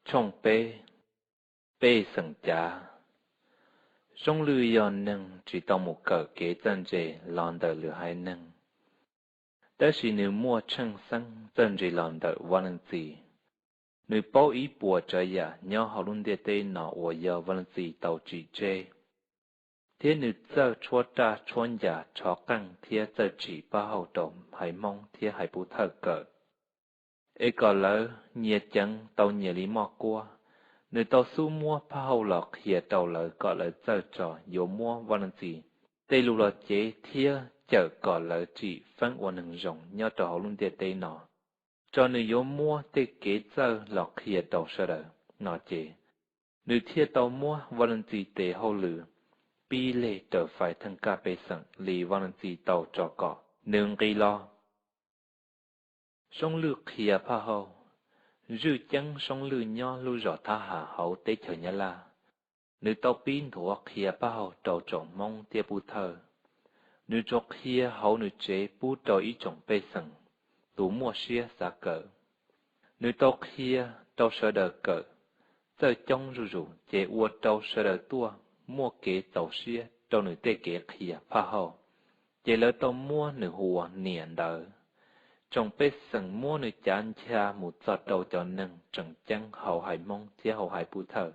Tshooj peb, pej xeem cav. Soob Lwj yog neeg tsis tau mus kawm kev txawj ntse los ntawm lwm haiv neeg, tab sis nws muaj tsheej xeeb txawj ntse los ntawm Vaj Leej Txiv. Nws paub ib puas tsav yam nyob hauv lub ntiaj teb no uas yog Vaj Leej Txiv tau tsim tseg, thiab nws txawj tshuab raj tshuab ncas rhov qeej thiab txawj tsim Paj Hauj rau haiv Hmoob thiab haiv Pub Thawj kawm, es kom lawv nyias ceev tau nyias li moj kuab. Nws tau xub muab Paj Hauj los qhia rau lawv kom lawv txawj tso yuav muab Vaj Leej Txiv tej lus los cev thiab cawm kom lawv tsim feeb ua neeg zoo nyob rau hauv lub ntiaj teb no. Tso nws yuav muab tej kev txawj los qhia rau sawv daws no ces, nws thiaj tau muab Vaj Leej Txiv tes hauj lwm pib leg raws fais theej kaj pej xeem li Vaj Leej Txiv tau tso kom nws nqis los. Soob Lwj qhia Paj Hauj. Zwj ceeb Soob Lwj nyob lub zos Thab Has hauv teb chaws Nyab Laj. Nws tau pib nthuav qhia Paj Hauj rau tsoom Hmoob thiab Pub Thawj. Nws tsuas qhia hauv nws tsev pub rau ib tsoom pej xeem tus muaj siab xav kawm. Nws tau qhia rau sawv daws kawm txawj coob zuj zus ces ua rau sawv daws tuaj muaj kev txaus siab rau nws tej kev qhia Paj Hauj, ces lawv tau muab nws hu ua niam ntawv. Tsoom pej xeem muab nws cav ncha mus txog rau cov neeg tseem ceeb hauv haiv Hmoob thiab hauv haiv Pub Thawj,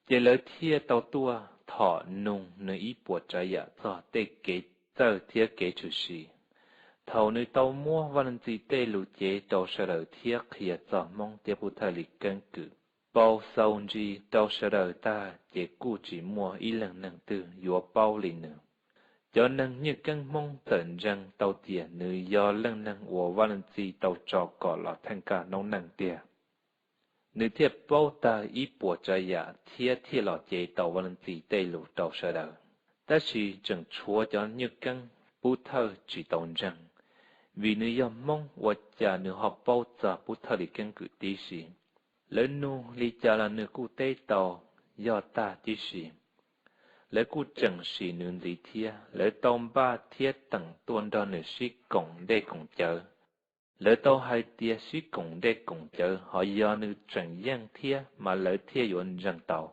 ces lawv thiaj tau tuaj thom nug nws ib puas tsav yam txog tej kev txawj thiab kev tshwm sim. Thaum nws tau muab Vaj Leej Txiv tej lus cev rau sawv daws thiab qhia txog Hmoob thiab Pub Thawj li keeb kwm, paus xaus ntsis rau sawv daws tag ces kuj tsis muaj ib leej neeg twg yuav paub li nws. Cov neeg nyuj keeb Hmoob txawm ntseeg tau tias nws yog leej neeg uas Vaj Leej Txiv tau tso kom los theej kaj noob neej tiag. Nws thiaj paub tag ib puas tsav yam thiab thiaj los cev tau Vaj Leej Txiv tej lus rau sawv daws. Tab sis tseem tshuav cov nyuj keeb Pub Thawj tsis tau ntseeg, vim nws yog Hmoob ua cas nws ho paub txog Pub Thawj li keeb kwm tib si. Lawv nug li cas los nws kuj teb tau yog tag tib si. Lawv kuj tseem sim nws ntxiv thiab, lawv tau npaj thiab teem tuaj nrog nws sib koom dej koom cawv. Lawv tau hais tias sib koom dej koom cawv ho yog nws tseem yeej thiab mas lawv thiaj yuav ntseeg tau.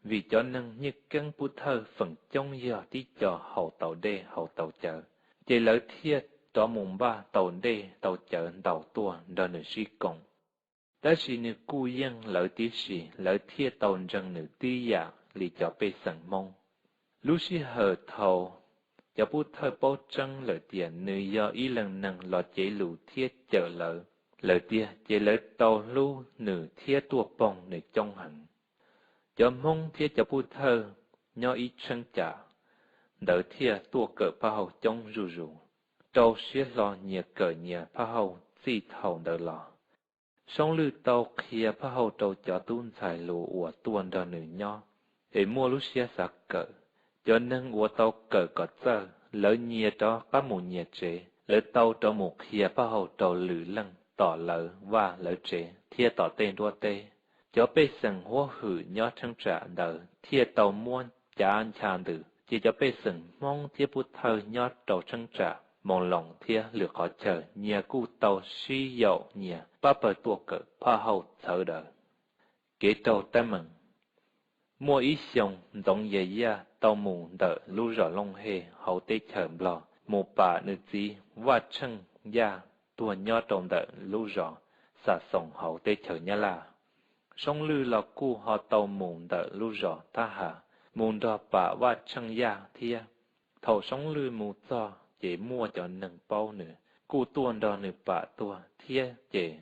Vim cov neeg nyuj keeb Pub Thawj feem coob yog tib co haus tau dej haus tau cawv, ces lawv thiaj rov mus npaj tau dej tau cawv ntau tuaj nrog nws sib koom. Tab sis nws kuj yeej lawv tib si, lawv thiaj tau ntseeg nws tib yam li cov pej xeem Hmoob. Lub sij hawm thaum cov Pub Thawj paub tseeb lawm tias nws yog ib leej neeg los cev lus thiab cawm lawv lawm tiag, ces lawv tau hlub nws thiab tuaj poog nws coob heev. Cov Hmoob thiab cov Pub Thawj nyob ib cheeb tsam ntawd thiaj tuaj kawm Paj Hauj coob zuj zus, rau siab hlo nyias kawm nyias Paj Hauj txij thaum ntawd los. Soob Lwj tau qhia Paj Hauj rau cov tub ntxhais hluas uas tuaj nrog nws nyob es muaj lub siab xav kawm. Cov neeg uas tau kawm kom txawj, lawv nyias rov qab mus nyias tsev, lawv tau rov mus qhia Paj Hauj rau lwm leej tom lawv vaj lawv tsev thiab tom tej nruab teb. Cov pej xeem huab hwm nyob cheeb tsam ntawd thiaj tau muab cav ncha ntws, ces cov pej xeem Hmoob thiab Pub Thawj nyob rau cheeb tsam Moos Loos thiab lwm qhov chaw nyias kuj tau sib yaum nyias pab pawg tuaj kawm Paj Hauj txhawv daws. Kev raug teeb meem. Muaj ib xyoo Ntxoov Yias Yaj tau mus ntawm lub zos Looj Hej hauv teb chaws Nplog mus pam nws txiv Vaj Tsheej Yaj tuag nyob rau ntawm lub zos Xam Xoos hauv teb chaws Nyab Laj. Soob Lwj los kuj ho tau mus ntawm lub zos Thab Has mus nrog pam Vaj Tsheej Yaj thiab. Thaum Soob Lwj mus txog ces muaj cov neeg paub nws kuj tuaj nrog nws pam tuag thiab ces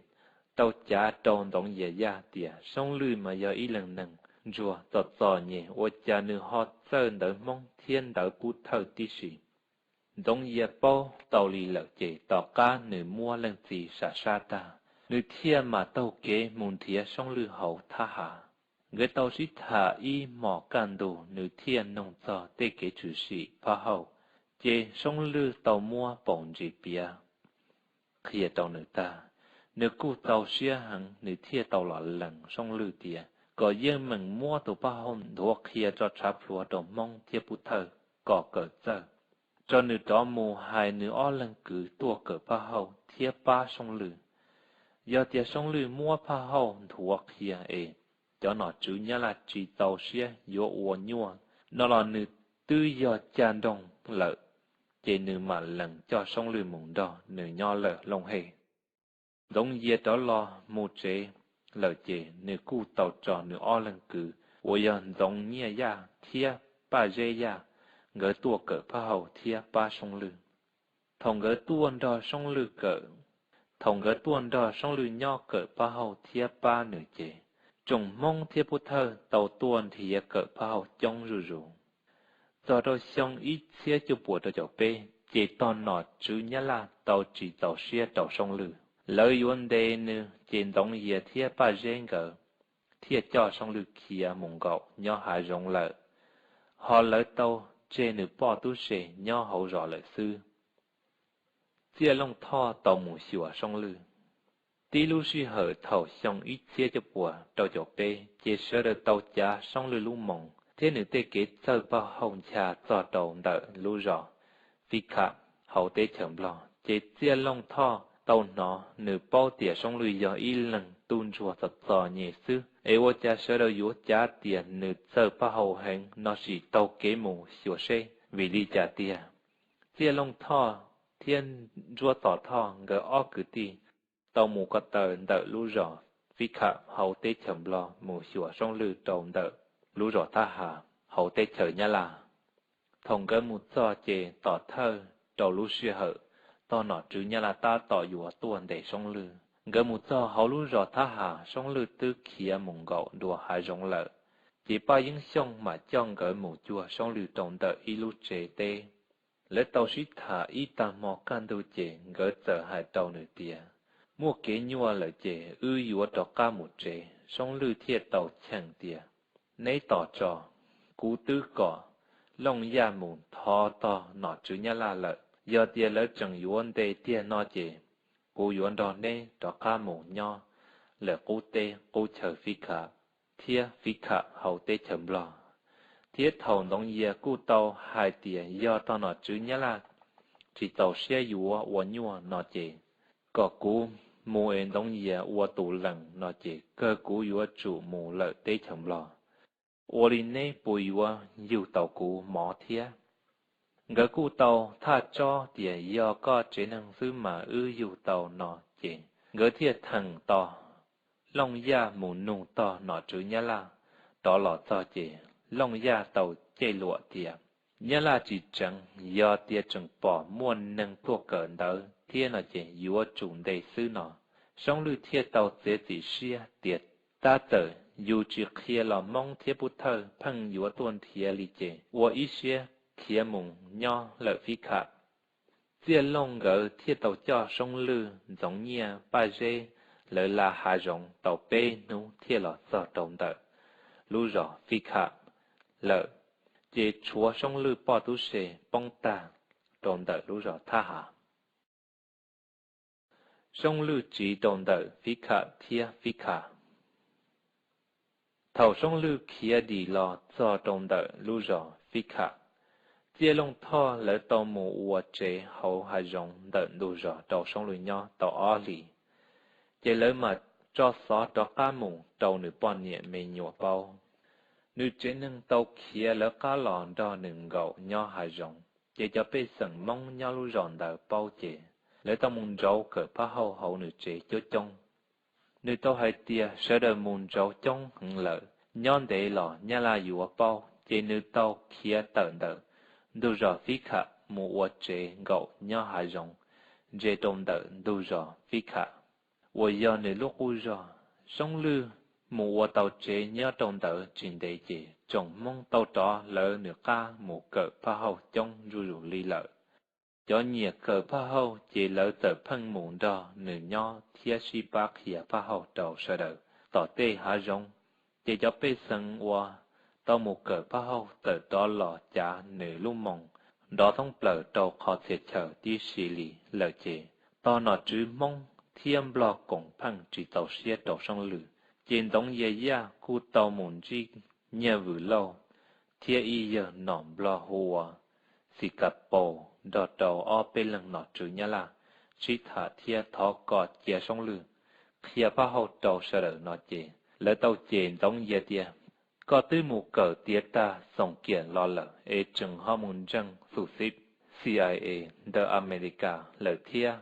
tau cav rau Ntxoov Yias Yaj tias Soob Lwj mas yog ib leeg neeg ntsuag txom txom nyem, ua cas nws ho txawj ntawv Hmoob thiab ntawv Pub Thawj tib si. Ntxoov Yias paub tau li lawm ces tom qab nws muab leej txiv sam sab tag, nws thiaj mam taug kev mus nrhiav Soob Lwj hauv Thab Has. Nkawd tau sib tham ib hmos kaj ntug, nws thiaj noog txog tej kev tshwm sim Paj Hauj, ces Soob Lwj tau muab paus ntsis piav qhia rau nws tag. Nws kuj txaus siab heev, nws thiaj tau los lees Soob Lwj tias kom yeej meem muab tus Paj Hauj nthuav qhia tso tshav plhuav rau Hmoob thiab Pub Thawj kom kawm txawj, tso nws rov mus hais nws ob leeg kwv tuaj kawm Paj Hauj thiab pab Soob Lwj. Yog tias Soob Lwj muab phaj hauj nthuav qhia es cov nom tswv Nyab Laj tsis txaus siab yuav ua nyuaj no los nws twb yog caj nroog lawm, ces nws mam lees coj Soob Lwj mus nrog nws nyob lawm Looj Hej. Ntxoov Yias rov los mus tsev lawm ces nws kuj tau tso nws ob leeg kwv uas yog Ntxoov Nyiaj Yaj thiab Paj Zeb Yaj, nkawd tuaj kawm phaj hauj thiab pab Soob Lwj. Thaum nkawd tuaj nrog Soob Lwj kawm, thaum nkawd tuaj nrog Soob Lwj nyob kawm phaj hauj thiab pab nws ces, tsoom Hmoob thiab Pub Thawj tau tuaj nrhiav kawm phaj hauj coob zuj zus. Txog rau xyoo ib txhiab cuaj puas rau caum peb ces tog nom tswv Nyab Laj tau tsis txaus siab rau Soob Lwj, lawv yuav ntes nws ces Ntxoov Yias thiab Paj Zeb nkawd thiaj coj Soob Lwj khiav mus nkaum nyob hav zoov lawm, ho lawv tau tseg nws poj tub se nyob hauv zos lawm xwb. Txiaj Looj Thoj tau mus xyuas Soob Lwj. Tib lub sij hawm thaum xyoo ib txhiab cuaj puas rau caum peb ces sawv daws tau cav Soob Lwj lub moos thiab nws tej kev txawj phaj hauj ncha txog rau ntawm lub zos Fib Kham hauv teb chaws Nplog, ces Txiaj Looj Thoj tau hnov nws paub tias Soob Lwj yog ib leeg tub ntsuag txom txom nyem xwb es ua cas sawv daws yuav cav tias nws txawj phaj hauj heev no sim taug kev mus xyuas seb vim li cas tiag. Txiaj Looj Thoj thiab Ntsuab Tom Thoj nkawd ob kwv tij tau mus ko taw ntawm lub zos Fib Kham hauv teb chaws Nplog mus xyuas Soob Lwj rau ntawm lub zos Thab Has hauv teb chaws Nyab Laj. Thaum nkawd mus txog ces tom thawj rau lub sij hawm tog nom tswv Nyab Laj tab tom yuav tuaj ntes Soob Lwj. Nkawd mus txog hauv lub zos Thab Has, Soob Lwj twb khiav mus nkaum dua hav zoov lawm, ces Paj Yeeb Xyooj mam coj nkawd mus cuag Soob Lwj rau ntawm ib lub tsev teb. Lawv tau sib tham ib tag hmo kaj ntug ces nkawd txawm hais rau nws tias, muaj kev nyuaj lawm ces wb yuav rov qab mus tsev. Soob Lwj thiaj tau cheem tias, neb tos tso, kuv twb kom Looj Yaj mus thov tog nom tswv Nyab Laj lawm, yog tias lawv tseem yuav ntes tiag no ces kuv yuav nrog neb rov qab mus nyob lawm qub teb qub chaw Fib Kham thiab Fib Kham hauv teb chaws Nplog. Thiab thaum Ntxoov Yias kuj tau hais tias yog tog nom tswv Nyab Laj tsis txaus siab yuav ua nyuaj no ces kom kuv mus es Ntxoov Yias ua tus lees no ces kawg kuv yuav tsum mus lawm teb chaws Nplog. Ua li neb puas yuav yug tau kuv mov thiab? Nkawd kuj tau thaj tsob tias yog koj tsev neeg xwb mas wb yug tau no ces nkawd thiaj theem tos Looj Yaj mus nug tog nom tswv Nyab Laj. Rov los txog ces Looj Yaj tau cem luam tias Nyab Laj tsis tseev, yog tias tseem pom muaj neeg tuaj kawm ntawv thiab no ces yuav tsum ntes xwb no. Soob Lwj thiaj tau txiav txim siab tias tab txawm yus tsis qhia los Hmoob thiab Pub Thawj pheej yuav tuaj nrhiav li ces ua ib siab khiav mus nyob lawm Fib Kham. Txiaj Looj nkawd thiaj tau coj Soob Lwj, Ntxoov Nyiaj, Paj Zeb lawv la hav zoov tau peb hnub thiaj los txog rau ntawm lub zos Fib Kham lawm, ces tshuav Soob Lwj poj tub se poob tag rau ntawm lub zos Thab Has. Soob Lwj tsiv rau ntawm Fib Kham thiab Fib Kham. Thaum Soob Lwj khiav dim los txog rau ntawm lub zos Fib Kham, Txiaj Looj Thoj lawv tau mus ua tsev hauv hav zoov ntawm ntug zos rau Soob Lwj nyob tau ob hlis, ces lawv mam tso xov rov qab mus rau nws poj niam me nyuam paub. Nws tsev neeg tau khiav lawv qab los nrog nws nkaum nyob hav zoov, ces cov pej xeem Hmoob nyob lub zos ntawd paub ces lawv tau mus nrauv kawm phab hauj hauv nws tsev coob coob. Nws tau hais tias sawv daws mus nrauv coob heev lawm, nyob ntev los Nyab Laj yuav paub, ces nws tau khiav tawm ntawm ntug zos Fib Kham mus ua tsev nkaum nyob hav zoov ntse rau ntawm ntug zos Fib Kham uas yog nws lub qub zog. Soob Lwj mus ua tau tsev nyob rau ntawd tsis ntev ces tsoom Hmoob tau rov lawv nws qab mus kawm phab hauj coob zuj zus li lawm. Cov nyiam kawm phab hauj ces lawv txawm pheej mus nrog nws nyob thiab sib pab qhia phab hauj rau sawv daws tom tej hav zoov. Ces cov pej xeem uas tau mus kawm phab hauj txawm rov los cav nws lub moos nrov thoob plaws rau qhov txhia chaw tib si li lawm ces tog nom tswv Hmoob thiab Nplog koom pheej tsis txaus siab rau Soob Lwj. Ces Ntxoov Yias Yaj kuj tau mus ntsib Nyiaj Vwm Lauj thiab ib yawg nom Nplog hu ua Xis Kas Paus nrog rau ob peb leeg nom tswv Nyab Laj sib tham thiab thov kom cia Soob Lwj qhia phab hauj rau sawv daws no ces lawv tau cem Ntxoov Yias tias, koj twb mus kawm tiav tag xoom kiam los lawm es tseem ho mus ntseeg xu xib. CIA ntawm Amelikas lawm thiab.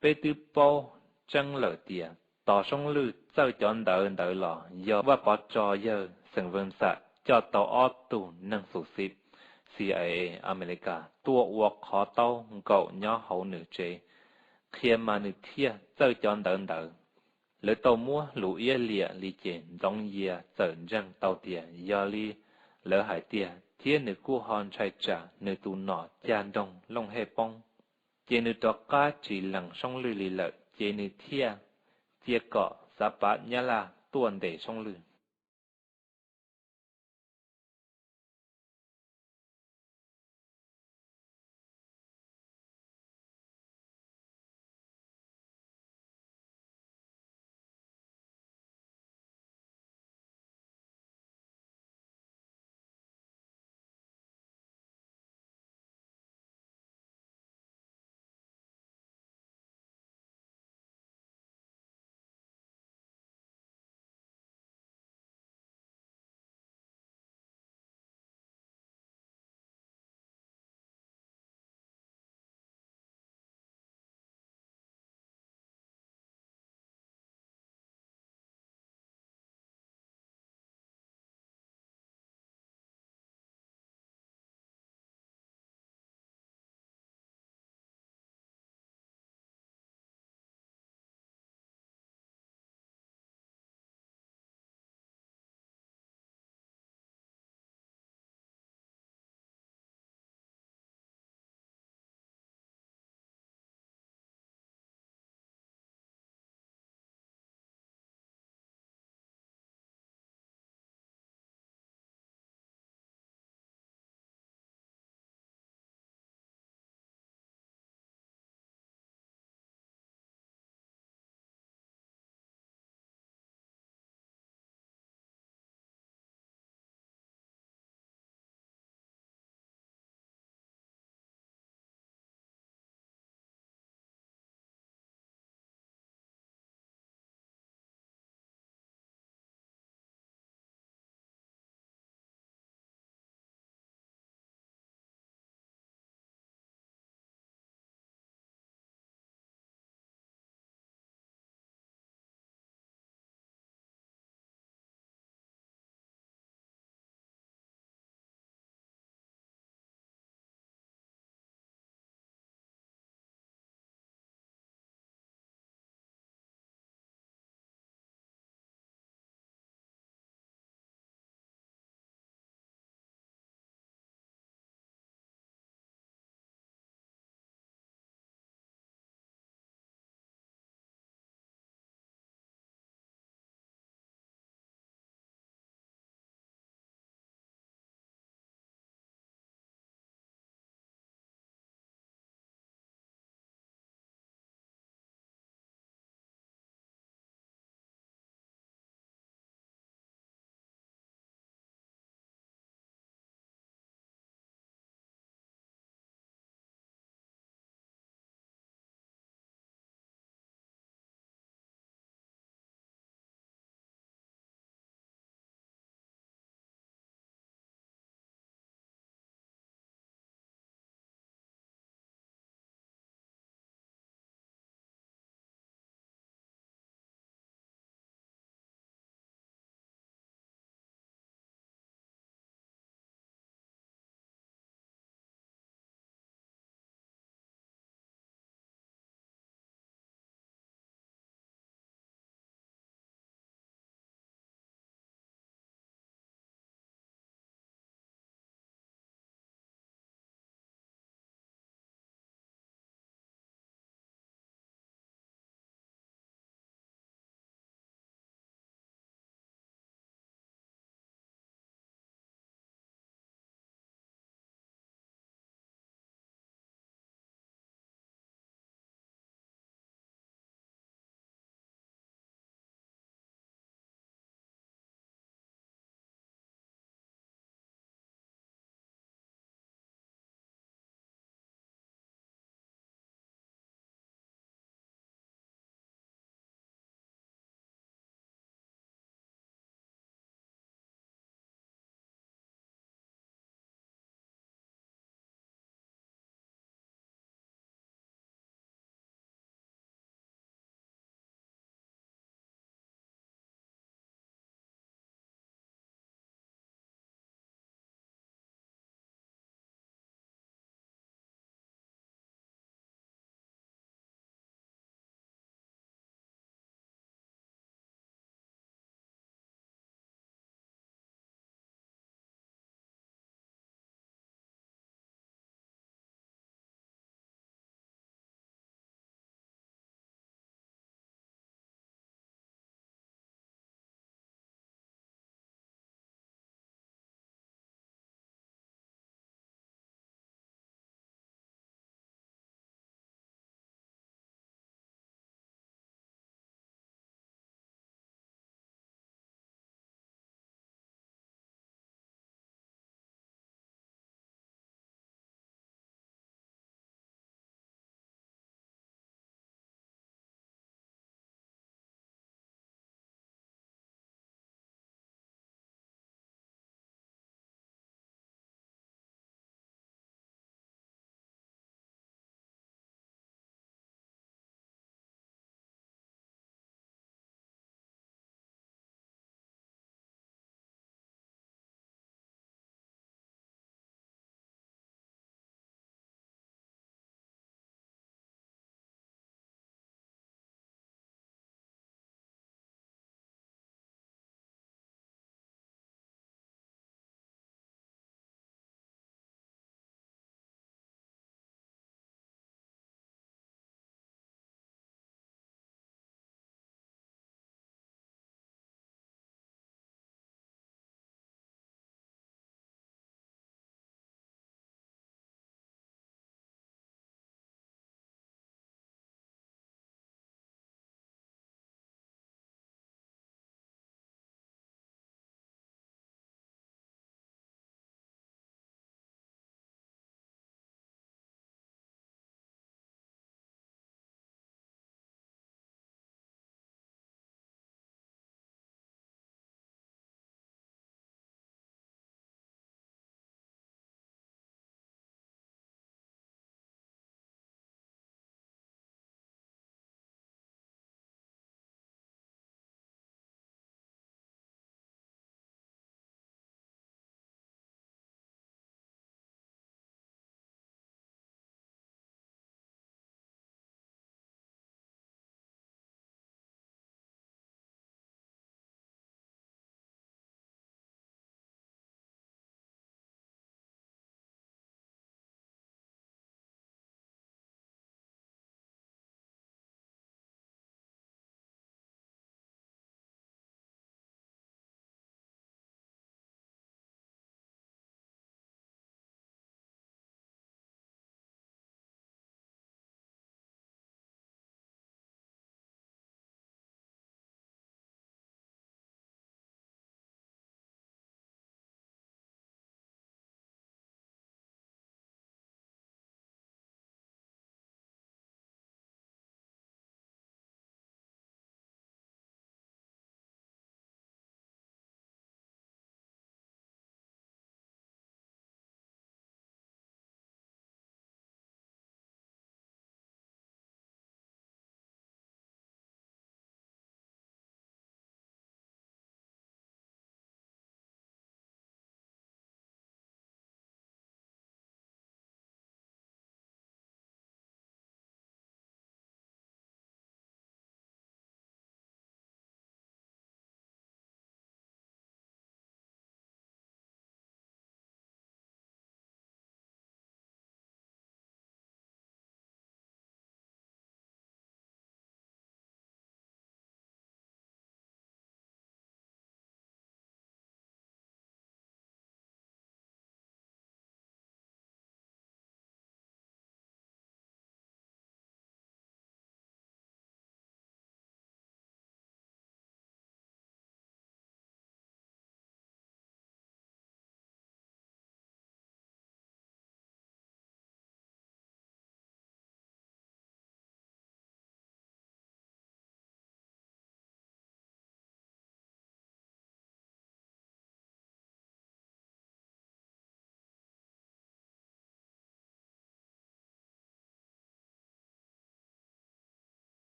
Peb twb paub tseeb lawm tias tos Soob Lwj txawj cov ntawv ntawd los yog Vaj Pov tso yawg Xeem Vees Xam coj tau ob tug neeg xu xib CIA Amelikas tuaj ua qhov taub nkaum nyob hauv nws tsev, qhia mas nws thiaj txawj cov ntawv ntawd. Lawv tau muab lus iab liam li ces Ntxoov Yias txawm ntseeg tau tias yog li lawv hais tiag thiab nws kuj ho ntshai tsam nws tus nom cag nroog Looj Hej poob. Ces nws rov qab tsis lees Soob Lwj li lawm ces nws thiaj cia kom Xav Pav Nyab Laj tuaj ntes Soob Lwj.